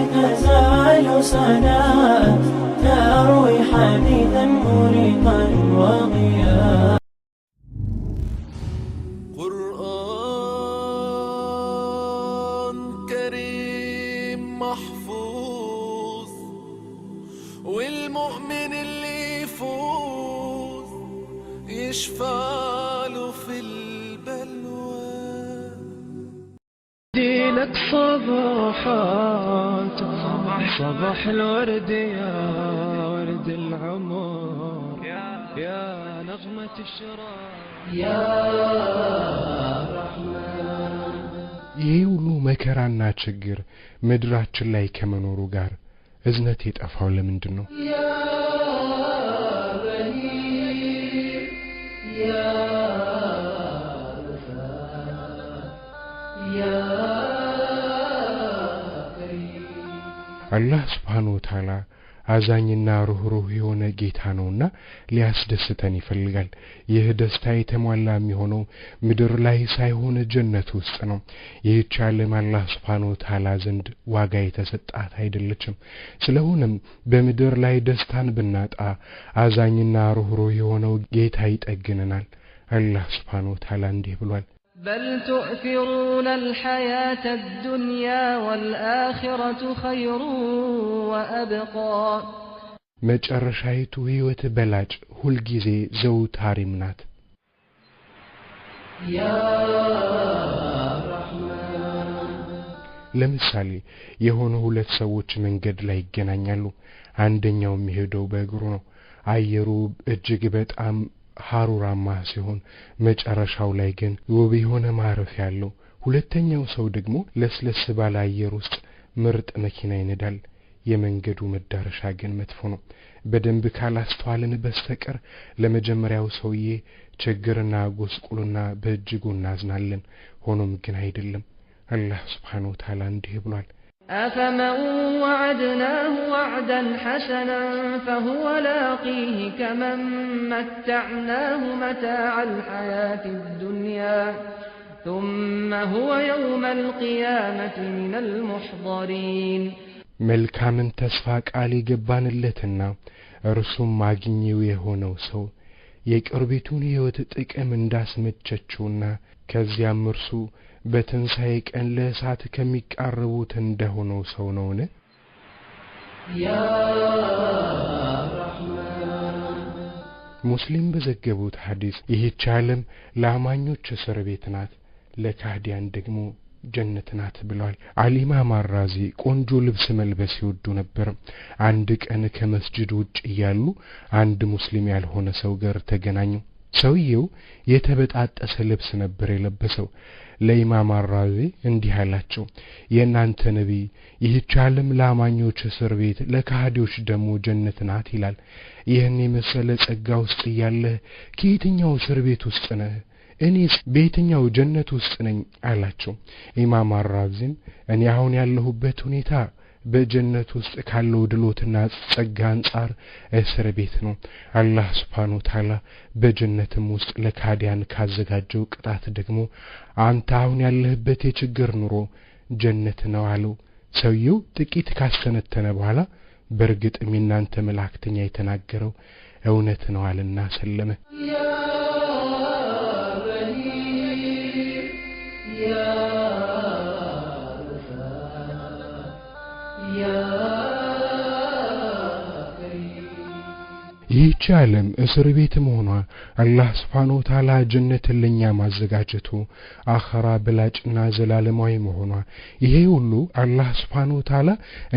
تزال سناء تروي حديثا مريقا وضياء. قرآن كريم محفوظ، والمؤمن اللي يفوز يشفع له في البلوى. دينك صباحات، صباح الورد يا ورد العمر، يا نغمة الشراق. يا رحمن. ይህ ሁሉ መከራና ችግር ምድራችን ላይ ከመኖሩ ጋር እዝነት የጠፋው ለምንድን ነው? يا بهير يا رفاع يا كريم. አላህ ስብሓን ወተዓላ አዛኝና ሩህሩህ የሆነ ጌታ ነውና ሊያስደስተን ይፈልጋል። ይህ ደስታ የተሟላ የሚሆነው ምድር ላይ ሳይሆን ጀነት ውስጥ ነው። ይህች ዓለም አላህ ስብሓን ወተዓላ ዘንድ ዋጋ የተሰጣት አይደለችም። ስለሆነም በምድር ላይ ደስታን ብናጣ አዛኝና ሩህሩህ የሆነው ጌታ ይጠግነናል። አላህ ስብሓን ወተዓላ እንዲህ ብሏል። بل تؤثرون الحياة الدنيا والآخرة خير وأبقى. መጨረሻይቱ ሕይወት በላጭ ሁልጊዜ ዘውታሪም ናት። يا رحمن. ለምሳሌ የሆኑ ሁለት ሰዎች መንገድ ላይ ይገናኛሉ። አንደኛው የሚሄደው በእግሩ ነው። አየሩ እጅግ በጣም ሀሩራማ ሲሆን መጨረሻው ላይ ግን ውብ የሆነ ማረፊያ አለው። ሁለተኛው ሰው ደግሞ ለስለስ ባለ አየር ውስጥ ምርጥ መኪና ይነዳል። የመንገዱ መዳረሻ ግን መጥፎ ነው። በደንብ ካላስተዋልን በስተቀር ለመጀመሪያው ሰውዬ ችግርና ጉስቁልና በእጅጉ እናዝናለን። ሆኖም ግን አይደለም። አላህ ስብሓን ወተዓላ እንዲህ ብሏል። أفمن وعدناه وعدا حسنا فهو لاقيه كمن متعناه متاع الحياة الدنيا ثم هو يوم القيامة من المحضرين. መልካምን ተስፋ ቃል የገባንለትና እርሱም አግኚው የሆነው ሰው የቅርቢቱን ሕይወት ጥቅም እንዳስመቸችውና ከዚያም እርሱ በትንሣኤ ቀን ለእሳት ከሚቃረቡት እንደሆነው ሰው ነውን? يا رحمن. ሙስሊም በዘገቡት ሐዲስ ይህች ዓለም ለአማኞች እስር ቤት ናት፣ ለካህዲያን ደግሞ ጀነት ናት ብለዋል። አልኢማም አራዚ ቆንጆ ልብስ መልበስ ይወዱ ነበር። አንድ ቀን ከመስጅድ ውጭ እያሉ አንድ ሙስሊም ያልሆነ ሰው ጋር ተገናኙ። ሰውየው የተበጣጠሰ ልብስ ነበር የለበሰው። ለኢማም አራዚ እንዲህ አላቸው፣ የእናንተ ነቢይ ይህች ዓለም ለአማኞች እስር ቤት ለካህዲዎች ደግሞ ጀነት ናት ይላል። ይህን የመሰለ ጸጋ ውስጥ እያለህ ከየትኛው እስር ቤት ውስጥ ነህ? እኔስ በየትኛው ጀነት ውስጥ ነኝ? አላቸው። ኢማም አራዚም እኔ አሁን ያለሁበት ሁኔታ በጀነት ውስጥ ካለው ድሎትና ጸጋ አንጻር እስር ቤት ነው። አላህ ስብሓን ወተዓላ በጀነትም ውስጥ ለካዲያን ካዘጋጀው ቅጣት ደግሞ አንተ አሁን ያለህበት የችግር ኑሮ ጀነት ነው አለው። ሰውየው ጥቂት ካስተነተነ በኋላ በእርግጥም የእናንተ መላእክተኛ የተናገረው እውነት ነው አለና ሰለመ። يا بهير يا رفاع يا كريم. ይህች ዓለም እስር ቤት መሆኗ፣ አላህ ስብሓን ወተዓላ ጀነትን ለእኛ ማዘጋጀቱ፣ አኸራ በላጭና ዘላለማዊ መሆኗ፣ ይሄ ሁሉ አላህ ስብሓን ወተዓላ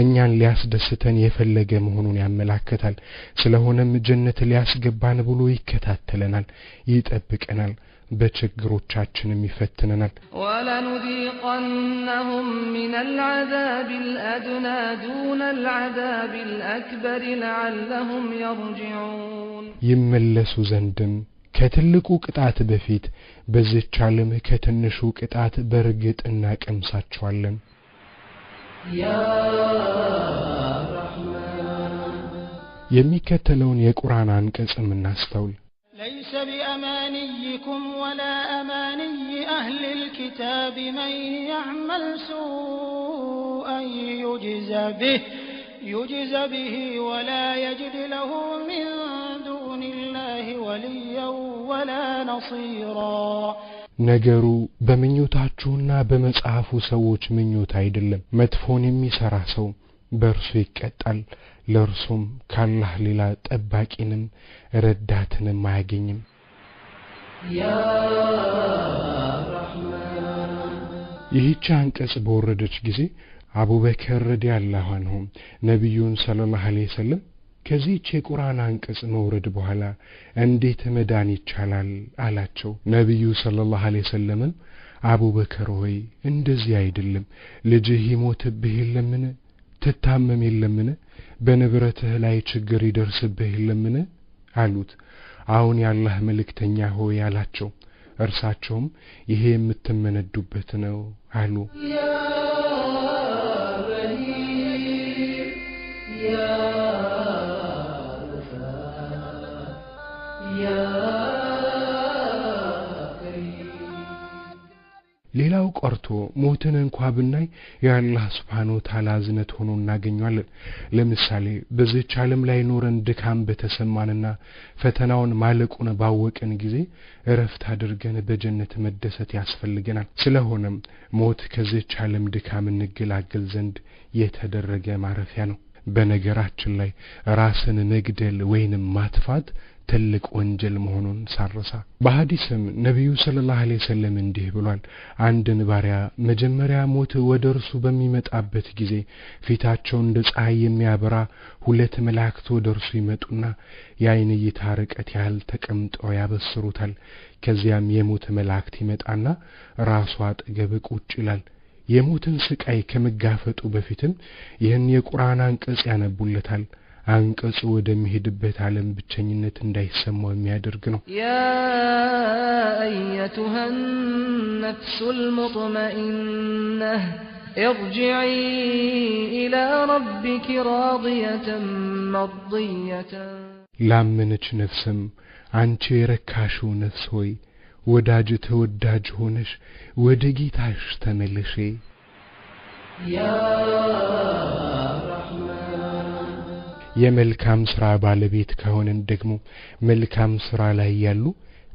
እኛን ሊያስደስተን የፈለገ መሆኑን ያመላክታል። ስለሆነም ጀነት ሊያስገባን ብሎ ይከታተለናል፣ ይጠብቀናል፣ በችግሮቻችንም ይፈትነናል። ولنذيقنهم من العذاب الأدنى دون العذاب الأكبر لعلهم يرجعون. ይመለሱ ዘንድም ከትልቁ ቅጣት በፊት በዚህች ዓለም ከትንሹ ቅጣት በእርግጥ እናቀምሳቸዋለን። يا رحمن. የሚከተለውን የቁርአን አንቀጽም እናስተውል። ليس بأمانيكم ولا أماني أهل الكتاب من يعمل سوءا أن يجز به ولا يجد له من دون الله وليا ولا نصيرا። ነገሩ በምኞታችሁና በመጽሐፉ ሰዎች ምኞት አይደለም። መጥፎን የሚሰራ ሰው በእርሱ ይቀጣል፣ ለእርሱም ካላህ ሌላ ጠባቂንም ረዳትንም አያገኝም። يا رحمن ይህች አንቀጽ በወረደች ጊዜ አቡበከር ረዲየላሁ ዐንሁ ነቢዩን ሰለላሁ ዐለይሂ ወሰለም ከዚህች የቁርአን አንቀጽ መውረድ በኋላ እንዴት መዳን ይቻላል አላቸው። ነቢዩ ሰለላሁ ዐለይሂ ወሰለምም አቡበከር ሆይ እንደዚህ አይደለም፣ ልጅህ ይሞትብህ የለምን? ትታመም የለምን? በንብረትህ ላይ ችግር ይደርስብህ የለምን? አሉት። አሁን የአላህ መልእክተኛ ሆይ አላቸው። እርሳቸውም ይሄ የምትመነዱበት ነው አሉ። يا رهيب يا رفاع يا كريم ሌላው ቀርቶ ሞትን እንኳ ብናይ የአላህ ሱብሓነሁ ወተዓላ እዝነት ሆኖ እናገኘዋለን። ለምሳሌ በዚህች ዓለም ላይ ኖረን ድካም በተሰማንና ፈተናውን ማለቁን ባወቅን ጊዜ እረፍት አድርገን በጀነት መደሰት ያስፈልገናል። ስለሆነም ሞት ከዚህች ዓለም ድካም እንገላገል ዘንድ የተደረገ ማረፊያ ነው። በነገራችን ላይ ራስን መግደል ወይንም ማጥፋት ትልቅ ወንጀል መሆኑን ሳረሳ። በሐዲስም ነቢዩ ሰለላሁ ዐለይሂ ወሰለም እንዲህ ብሏል። አንድን ባሪያ መጀመሪያ ሞት ወደ እርሱ በሚመጣበት ጊዜ ፊታቸው እንደ ፀሐይ የሚያበራ ሁለት መላእክት ወደ እርሱ ይመጡና የዓይን እይታ ርቀት ያህል ተቀምጠው ያበስሩታል። ከዚያም የሞት መላእክት ይመጣና ራሱ አጠገብ ቁጭ ይላል። የሞትን ስቃይ ከመጋፈጡ በፊትም ይህን የቁርአን አንቀጽ ያነቡለታል። አንቀጹ ወደሚሄድበት ዓለም ብቸኝነት እንዳይሰማው የሚያደርግ ነው። يا أيتها النفس المطمئنة ارجعي إلى ربك راضية مرضية ላመነች ነፍስም አንቺ የረካሽው ነፍስ ሆይ ወዳጅ ተወዳጅ ሆነሽ ወደ ጌታሽ ተመለሺ። يا رحمن የመልካም ስራ ባለቤት ከሆነን ደግሞ መልካም ስራ ላይ ያሉ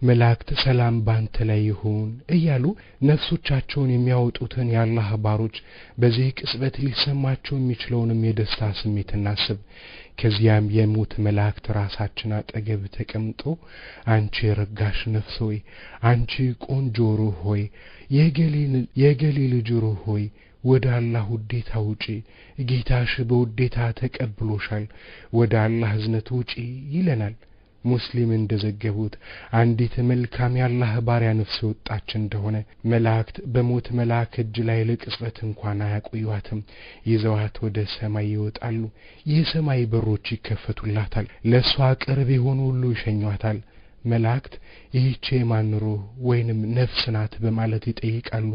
መላእክት ሰላም ባንተ ላይ ይሁን እያሉ ነፍሶቻቸውን የሚያወጡትን የአላህ ባሮች በዚህ ቅጽበት ሊሰማቸው የሚችለውንም የደስታ ስሜት እናስብ። ከዚያም የሞት መላእክት ራሳችን አጠገብ ተቀምጦ አንቺ የረጋሽ ነፍስ ሆይ፣ አንቺ ቆንጆ ሩህ ሆይ፣ የገሌ ልጅ ሩህ ሆይ ወደ አላህ ውዴታ ውጪ፣ ጌታሽ በውዴታ ተቀብሎሻል፣ ወደ አላህ እዝነት ውጪ ይለናል። ሙስሊም እንደዘገቡት አንዲት መልካም የአላህ ባሪያ ነፍስ የወጣች እንደሆነ መላእክት በሞት መልአክ እጅ ላይ ለቅጽበት እንኳን አያቆዩአትም። ይዘዋት ወደ ሰማይ ይወጣሉ። የሰማይ በሮች ይከፈቱላታል። ለእሷ ቅርብ የሆኑ ሁሉ ይሸኟታል። መላእክት ይህች የማን ሩህ ወይንም ነፍስ ናት በማለት ይጠይቃሉ።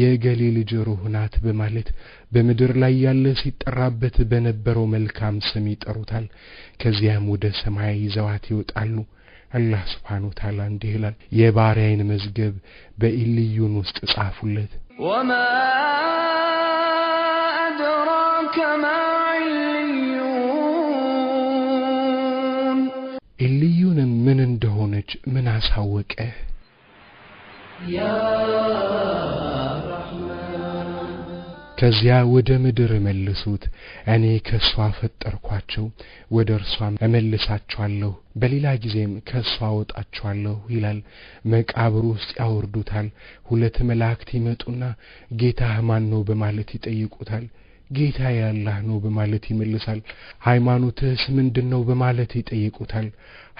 የገሌ ልጅ ሩህ ናት በማለት በምድር ላይ ያለ ሲጠራበት በነበረው መልካም ስም ይጠሩታል። ከዚያም ወደ ሰማይ ይዘዋት ይወጣሉ። አላህ ሱብሓነሁ ወተዓላ እንዲህ ይላል፣ የባሪያዬን መዝገብ በኢልዩን ውስጥ ጻፉለት። وما أدراك ما عليون ኢልዩንም ምን እንደሆነች ምን አሳወቀህ? يا رحمن ከዚያ ወደ ምድር መልሱት። እኔ ከእሷ ፈጠርኳቸው፣ ወደ እርሷም እመልሳቸዋለሁ፣ በሌላ ጊዜም ከእሷ አወጣቸዋለሁ ይላል። መቃብር ውስጥ ያወርዱታል። ሁለት መላእክት ይመጡና ጌታህ ማን ነው በማለት ይጠይቁታል። ጌታዬ አላህ ነው በማለት ይመልሳል። ሃይማኖትህስ ምንድን ነው በማለት ይጠይቁታል።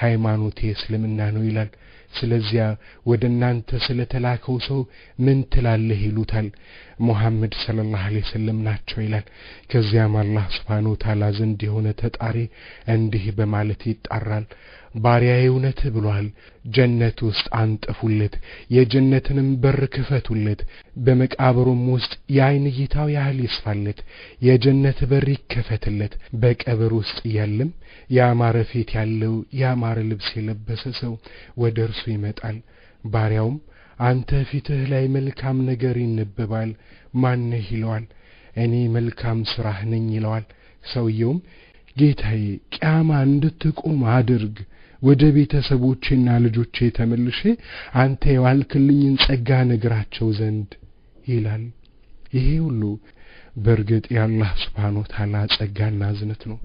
ሃይማኖቴ እስልምና ነው ይላል። ስለዚያ ወደ እናንተ ስለተላከው ሰው ምን ትላለህ ይሉታል። ሙሐመድ ሰለላሁ ዐለይሂ ወሰለም ናቸው ይላል። ከዚያም አላህ ሱብሓነሁ ወተዓላ ዘንድ የሆነ ተጣሪ እንዲህ በማለት ይጣራል። ባሪያዬ እውነት ብሏል። ጀነት ውስጥ አንጥፉለት፣ የጀነትንም በር ክፈቱለት፣ በመቃብሩም ውስጥ የዓይን እይታው ያህል ይስፋለት፣ የጀነት በር ይከፈትለት። በቀብር ውስጥ እያለም ያማረ ፊት ያለው ያማረ ልብስ የለበሰ ሰው ወደ እርሱ ይመጣል። ባሪያውም አንተ ፊትህ ላይ መልካም ነገር ይነበባል፣ ማነህ ይለዋል። እኔ መልካም ስራህ ነኝ ይለዋል። ሰውየውም ጌታዬ ቂያማ እንድትቆም አድርግ፣ ወደ ቤተሰቦቼና ልጆቼ ተመልሼ አንተ የዋልክልኝን ጸጋ ነግራቸው ዘንድ ይላል። ይሄ ሁሉ በእርግጥ የአላህ ስብሓን ወተዓላ ጸጋና እዝነት ነው።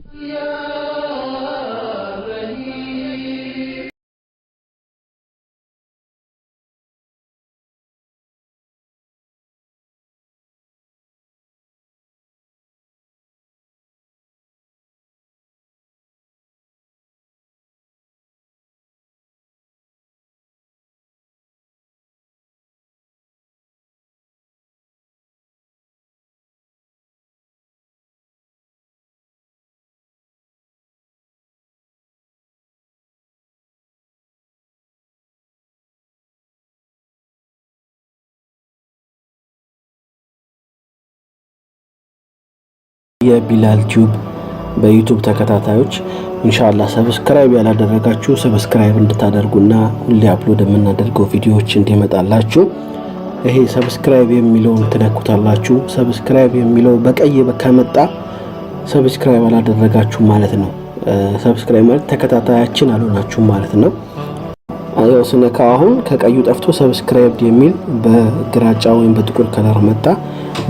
የቢላል ቲዩብ በዩቲዩብ ተከታታዮች ኢንሻአላህ subscribe ያላደረጋችሁ subscribe እንድታደርጉና ሁሌ upload የምናደርገው ቪዲዮዎች እንዲመጣላችሁ ይሄ subscribe የሚለውን ትነኩታላችሁ። Subscribe የሚለው በቀይ ከመጣ subscribe አላደረጋችሁ ማለት ነው። Subscribe ማለት ተከታታያችን አልሆናችሁ ማለት ነው። ያው ስነካ አሁን ከቀዩ ጠፍቶ subscribe የሚል በግራጫ ወይም በጥቁር color መጣ።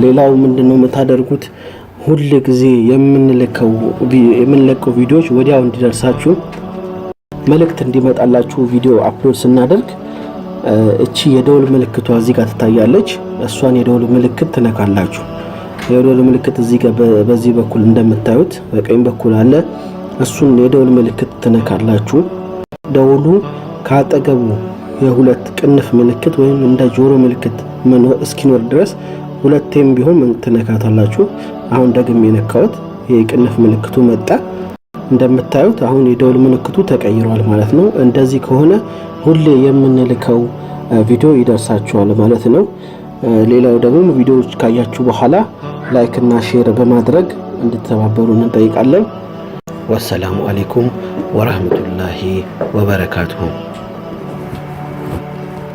ሌላው ምንድነው የምታደርጉት? ሁል ጊዜ የምንለቀው ቪዲዮዎች ወዲያው እንዲደርሳችሁ መልእክት እንዲመጣላችሁ ቪዲዮ upload ስናደርግ እቺ የደውል ምልክቷ እዚህ ጋር ትታያለች። እሷን የደውል ምልክት ትነካላችሁ። የደውል ምልክት እዚህ ጋር በዚህ በኩል እንደምታዩት በቀኝ በኩል አለ። እሱን የደውል ምልክት ትነካላችሁ። ደውሉ ካጠገቡ የሁለት ቅንፍ ምልክት ወይም እንደ ጆሮ ምልክት እስኪኖር ድረስ ሁለቴም ቢሆን ትነካታላችሁ። አሁን ደግሜ የነካሁት የቅንፍ ምልክቱ መጣ። እንደምታዩት አሁን የደውል ምልክቱ ተቀይሯል ማለት ነው። እንደዚህ ከሆነ ሁሌ የምንልከው ቪዲዮ ይደርሳችኋል ማለት ነው። ሌላው ደግሞ ቪዲዮዎች ካያችሁ በኋላ like እና share በማድረግ እንድትተባበሩን እንጠይቃለን። والسلام عليكم ورحمة الله وبركاته።